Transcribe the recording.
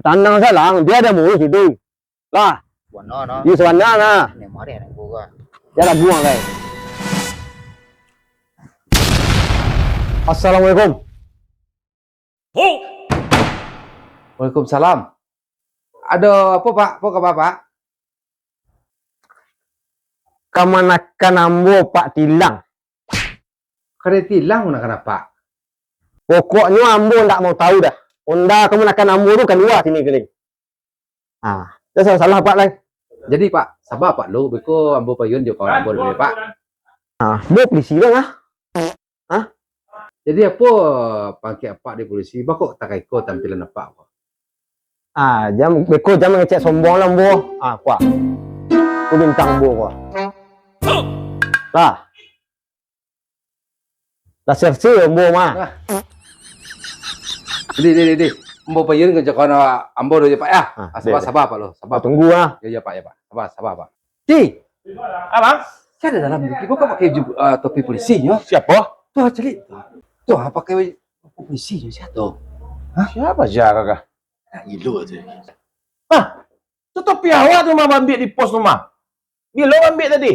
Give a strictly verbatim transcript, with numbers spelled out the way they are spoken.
Tanang salang, dia ada mulus itu. Lah. Buana nah. Iya, sabana nah. Ni mari nak buka. Dia lagu ang lai. Assalamualaikum. Waalaikumsalam. Ado apo, Pak? Apo kaba, Pak? Kamanakan ambo, Pak, tilang. Kare tilang kamanakan Apak? Pokoknyo ambo ndak mau tahu dah. Onda kamanakan ambo tu kalua sini, Keling. Ah, jan salah-salah Apak lai. Jadi, Pak, saba Apak lu, beko ambo payun jo kawan ambo dulu, Pak. Ah, ambo polisi dah lah. Hah? Jadi, apo pangkek Apak di polisi? Baa kok takaiko tampilan Apak ko? Ah, jan, beko jan mangecek sombong lah, ambo. Ah, kuah. Tu bintang ambo ko. Lah. Lah selesai ambo mah. Ah. Di, di, di, di. Ambo payun jo kawan ambo dulu, Pak, ya. Ah, saba, saba, Pak, lo. Saba. Tunggu, ah. Ya, ya, Pak, ya, Pak. Saba, saba, Pak. Di. Abang? Sia ado dalam ni. Kok pakai ju-, ah, topi polisi nyo? Siapa? Tu, caliak. Tu, ah, pakai baju polisi nyo, sia tu? Hah? Siapa sia, kakak? Nak gilo aja. Hah? Tu topi awak tu mah ambiak di pos tu mah. Bilo ambiak tadi?